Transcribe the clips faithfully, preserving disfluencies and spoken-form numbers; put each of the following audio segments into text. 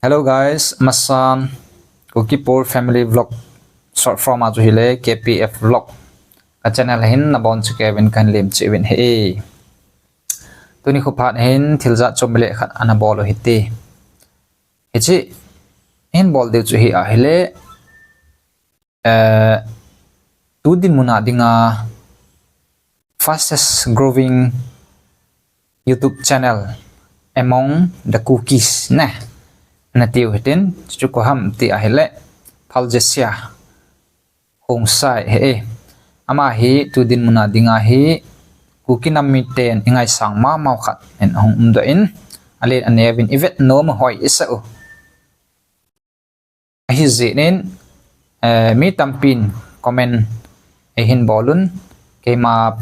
Hello guys, masan Kuki Poor Family Vlog, short form a chu hile K P F Vlog ka channel hin nabonchauvin kahin lemcheh uvin ahi. Tuni khophat hin thil jat chom le khat ana bol u hite. Hiche hin bol diu chu hi ahile, eh, tu dinmun a dinga fastest growing YouTube channel among the Kukis ne, natiu hitin, chu koi ham ti ahile, Phal Jesia Khongsai ahi. Ama hi tu dinmun a dinga hi Kuki nam miten ingaisang mama u khat in ahung umdoh in, alen aneuvin ivet nom u hoi isah u. Ahijeh in, eh, mi tampin comment eihin bol un, keima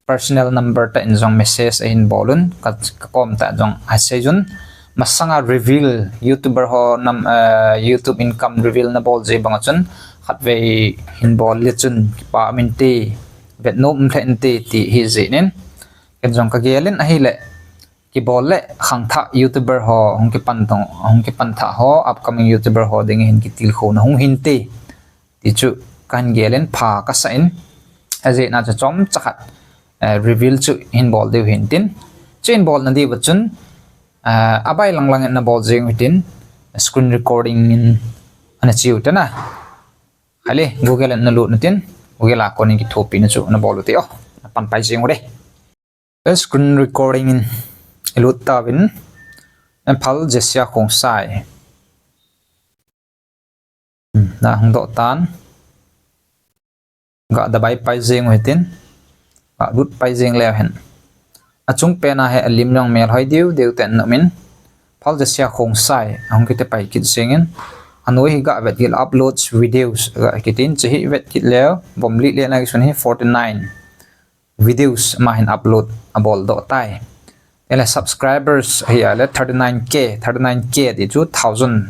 personal number tah in jong message eihin bol un, ka, kakom tah jong asei un. Masanga reveal, YouTuber ho nam, eh, YouTube income reveal nabol ji banga chun, khatvei hin bol le chun kipa um inte, vet nom um lheh inte ti hijeh in, ken jong kagel in ahile, kibol le khangthah YouTuber ho hung kipan thah ho, upcoming YouTuber ho ding hin kitilkhouna hung hinte, ti chu kahin gel in pha kasah in, ajeh na chu chomcha khat, eh, reveal chu hin bol diu hintin, chu hin bolna diuva chun, eh, abai lang lang in nabol jeng u hitin, screen recording in ana cheu tana. Hale, Google in nalut natin, Google a konin kithopina chu nabol u hite o, napan pai jeng u hite. Screen recording in ilut tauvin, Phal Jesia Khongsai. Hmm, nahung doh tan. Ga dabai pai jeng u hitin. Ga lut pai jeng leu hen. Achung pen a hi alim jong melhoi deu deu tah in aumin, Phal Jesia Khongsai ahung kiti pai kit jengin. Anoi hi ga vet kit le uploads videos ga kitin, chu hi vet kit leu, vom li le na kisun hi forty nine videos ama hin upload abol doh tai. Ele subscribers hi ale thirty nine K, thirty nine K ti chu thousand,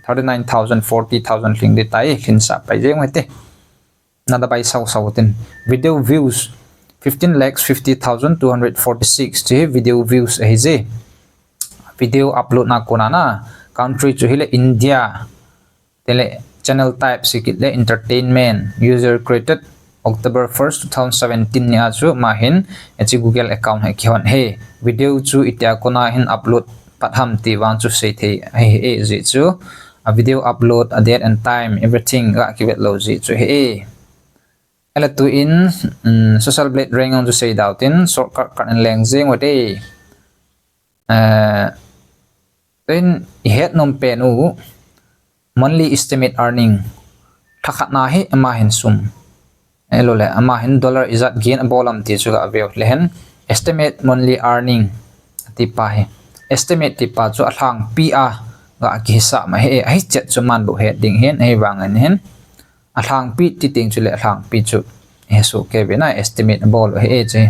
thirty nine thousand, forty thousand lhing ding tai, lhinsah pai jeng u hite. Na dabai sau sau tin. Video views fifteen lakhs fifty thousand two hundred forty six, chu hi video views ahije. Video upload na kona na, country chu hile India. Tele channel type chu kit le entertainment, user created October first, two thousand seventeen ni a chu ama hin, hiche Google account hi kihon ahi. Video chu itia kona hin upload pat ham ti vang chu seithei ahi, ahi jeh chu. A video upload, a date and time, everything ga kivet lou jeh chu ahi. Ele tuin, um, Social Blade rank jong chu sei dau tin, shortcut khat in leng jeng u hite. Eh, tuin ihet nom pen u, monthly estimate earning, lha khat na hi ama hin sum, ahilou le ama hin dollar ijat gain abol am ti chu ga veu le hen, estimate monthly earning ti pa hi. Estimate ti pa chu alhangpi a ga kihisah ma ahi, ahi chet chu aman bou het ding ahin, ahivangin hin alhangpi ti teng chule alhangpi chu hesoh kei uvin a, estimate abol u ahi chu.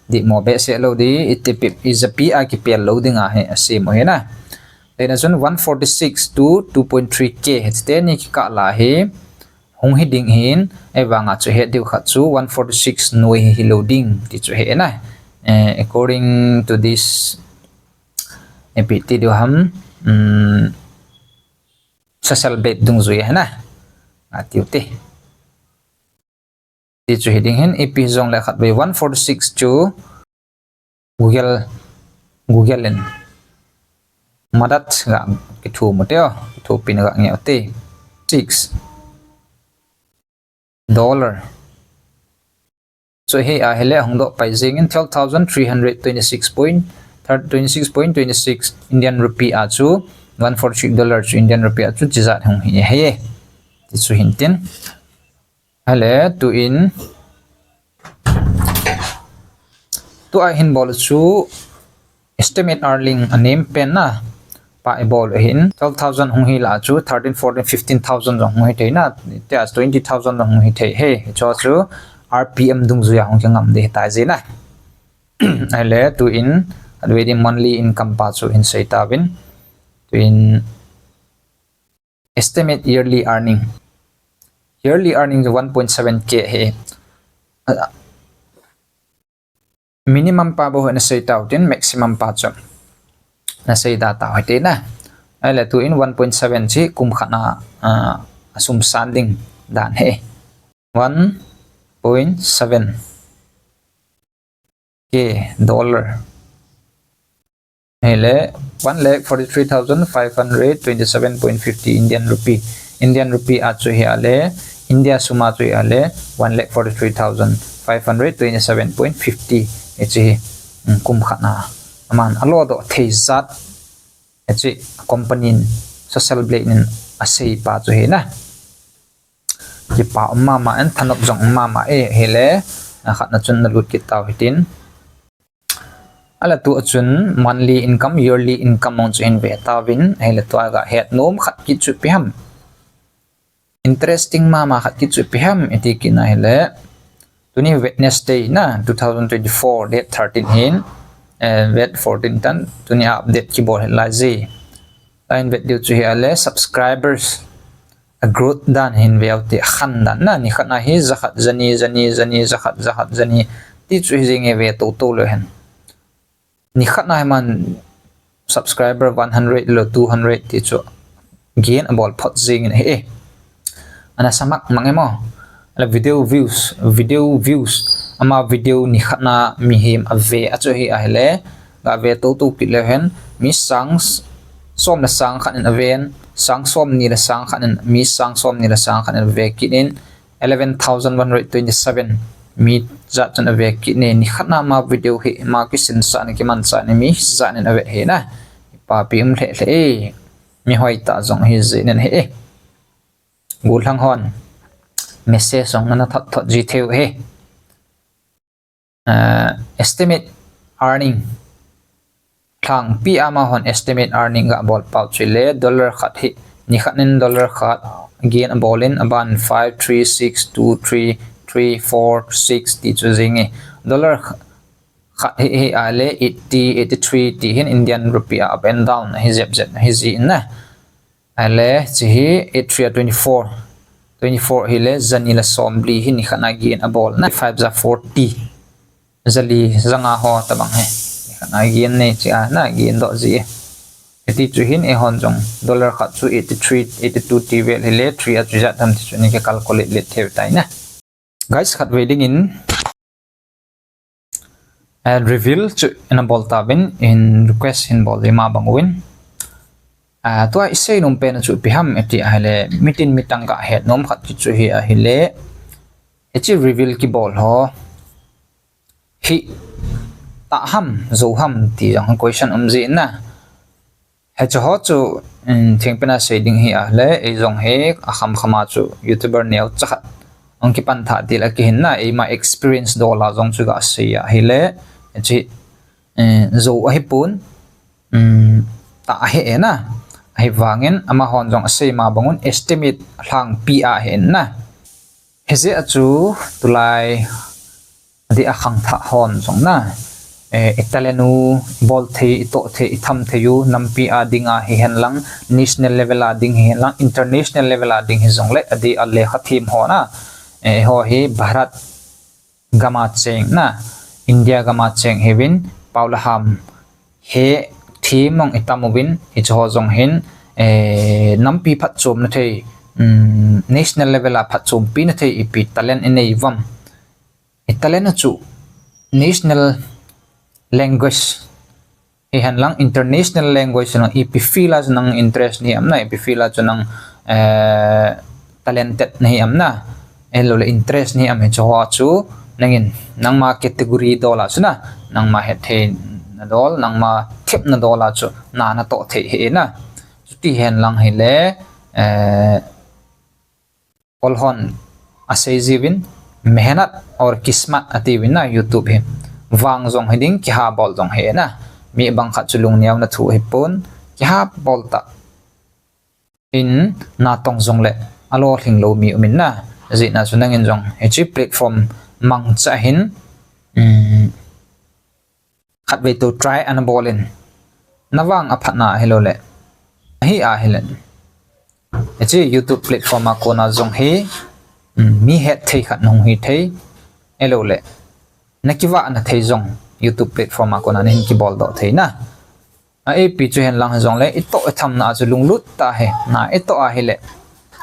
Dihmo behseh lou ding, itipi, ijapi a kipel lou ding ahi, asem u ahi na. Tena chun one forty six to two point three K, hiche teni kikah la hi hung hi ding ahin, ahivanga chu het diu khat chu one forty six noi hi hilou ding ti chu ahi na. Eh, according to this, ipi ti diu ham, um, Social Blade dungjui ahi na. Atiu te. Ti chu hi ding ahin, ipi jong le khatvei one forty six chu Google, Google in madat ga kithum u hite o, kithopina ga ngeh u hite. Six dollar. Chu hi ahile hung doh pai jengin twelve thousand three hundred twenty six point, twenty six point twenty six Indian rupee a chu one forty six dollar chu Indian rupee a chu chijat hung hi ahi. Ti chu hin tin. Ahile tuin, tua hin bol chu estimate earning a name pen na pa ibol u ahin, twelve thousand hung hi la chu thirteen, fourteen, fifteen thousand jong hung hi thei na, tia twenty thousand jong hung hi thei ahi. Chu chu R P M dungjuia hung kingam ding ahitai jeh na. Ahile tuin, advei ding monthly income pa chu hin sei tauvin. Tuin, estimate yearly earning. Yearly earning chu one point seven K ahi. Minimum pa bou hi nasei tau tin, maximum pa chu nasei da tau hite na. Ahile tu in one point seven chu kum khat na, ah, asum san ding dan ahi. One point seven K dollar. Ahile one lakh forty-three thousand five hundred twenty-seven point fifty Indian rupee. Indian rupee a chu hi ahile, India sum a chu hi ahile, one lakh forty-three thousand five hundred twenty-seven point fifty. Hiche hi, um, kum khat na aman alo doh thei jat. Hiche company in, Social Blade in asei pa chu hi na. Kipa um mama in, thanop jong um mama e, hile, akhat na chun nalut kit tau hitin. Ahile tu a chun monthly income, yearly income mong chu hin ve tauvin, hile tua ga het nom khat kit chu ipi ham. Interesting mama khat kit chu ipi ham iti kit na hile. Tuni Wednesday na, two thousand twenty-four, date thirteen hin, eh, date fourteen tan, tuni a update kibol hel lai ji. Line vet diu chu hi ahile, subscribers a growth dan hin ve u te, akhan dan na, nikhat na hi jakhat, jani, jani, jani, jakhat, jakhat, jani, ti chu hi jing e ve to to leu hen. Nikhat na hi man subscriber one hundred le two hundred ti chu gain abol phot jing in ahi e. Ana sa mak mang e mo. Ahile video views, video views. Ama video nikhat na mihem ave a chu hi ahile, ga ve to to kit leu hen, mi sang s-, som le sang khat in aven, sang som ni le sang khat in, mi sang som ni le sang khat in ave kit in, eleven thousand one hundred twenty-seven mi jat chun ave kit ne, nikhat na ama video hi, ama kisin sa ni, kiman sa ni, mi jat in ave hi na. Papi um lheh lheh e, mi hoi ta jong hi ji nen hi e. Gollhang hon message jong nana thot thot ji thei u hi. Uh, estimate earning. Lhangpi a ama hon estimate earning ga bol pau chu le, dollar khat hi, nikhat in dollar khat gain abol in, aban five, three, six, two, three, three, four, six ti chu jing e. Dollar kh-, khat hi, hi ahile eighty, eighty-three ti hin Indian rupee a up and down ahi jep jep ahi ji in na. Ahile, hiche hi eight three a twenty-four. Twenty-four hile, jani le somli hi nikhat na gain abol na. Five ja forty. Jali, janga ho tabang hi. Nikhat na gain nei chi a, na gain doh ji e. Hiti chu hin eihon jong dollar khat chu eighty-three, eighty-two ti vel hile, three a chu ijat ham ti chu nei kicalculate let thei u tai na. Guys, khatvei dingin, eh, reveal chu ina bol tauvin, in request hin bol ding ma bang uvin. Ah, tua isei nom pen chu ipi ham iti ahile, mitin mitang ga het nom khat chu hi ahile, hiche reveal kibol ho hi tah ham, jou ham ti jong question um ji na. Hiche ho chu, um, thengpen a sei ding hi ahile, ei jong hi akham kham a chu YouTuber neocha khat hung kipan tha til a kihin na, eima experience dol a jong chu ga sei ahile, hiche, eh, jou ahipon, um, tah ahi e na, ahivangin amahon jong asei ma bangun estimate lhangpi ahi e na. Hijeh a chu tulai adeh a khangthah hon jong na, eh, i talent u, i bol thei, i toh thei, i tham thei u, nampi a dinga hihen lang, national level a ding hihen lang, international level a ding hijongle, adeh a lekha them ho na, eh, ho hi Bharat gam a cheng na, India gam a cheng hiuvin, paolaham, hethem mong i tam uvin, hiche ho jong hin, eh, nampi phatchomna thei, um, national level a phatchompina thei ipi talent i nei uvam. I talent a chu national language hihen lang, international language lang, ipi field a chu nang interest nahi am na, ipi field a chu nang, eh, talented nahi am na, ahilouleh interest nahi am, hiche ho a chu nangin, nangma category dol a chu na, nangma hetthei na dol, nangma thepna dol a chu na natoh thei hi na. Chuti hen lang hile, eh, Ol hon asei jiuvin, mehnat aur kismat atiuvin na YouTube hi. Vang jong hiding, kiha bol jong hi na. Mi bang khat chu lungneo na thu hipon, kiha bol tah in natong jongle alolhing lou mi umin na. Ajeh chu nangin jong hiche platform mangcha hin, um, khatvei tou try ana bol in. Navang aphatna ahilouleh, ahi ahile, hiche YouTube platform a kona jong hi, um, mi hetthei khat nahung hithei, ahilouleh, nakivahna thei jong YouTube platform a kona nahin kibol doh thei na. Ipi chu hihen lang hijongle, itoh ithamna a chu lunglut tah hi. Na itoh ahile,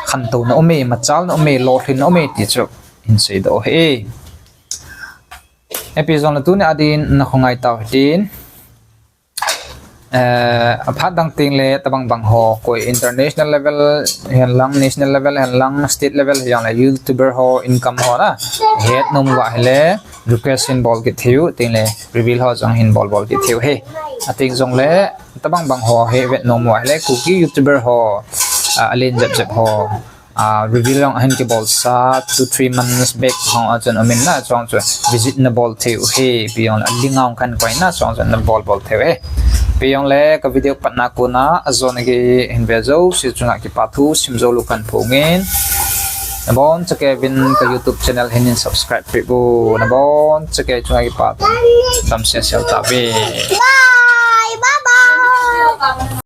khantouna um e, machalna um e, lolhinna um e ti chu hin seidoh u hi. Ipi jongle tuni a din nakhongai tau hitin. Eh, aphat dang tengle tobang bang ho, koi international level hihen lang, national level hihen lang, state level hijongle YouTuber ho income ho na het nom uva ahile request hin bol kit thei u, tengle reveal ho jong hin bol bol kit thei u hi. Ati jongle tobang bang ho hi vet nom uva ahile Kuki YouTuber ho, ah, alen jep jep ho, ah, reveal jong ahin kibol sa, two three months back ho a chun umin na, chuong chu visit nabol thei u hi, ipi jongle link a hung kahin koi na, chuong chu nabol bol thei u hi. Ipi jongle ka video patna kona ajona gei hin ve jouse chunga kipa thu sim joulou kahin phongin. Nabonchauvin ka YouTube channel hin subscribe peh u. Nabonchauva chunga kipa thu damsel sel tauve. Bye, bye bye.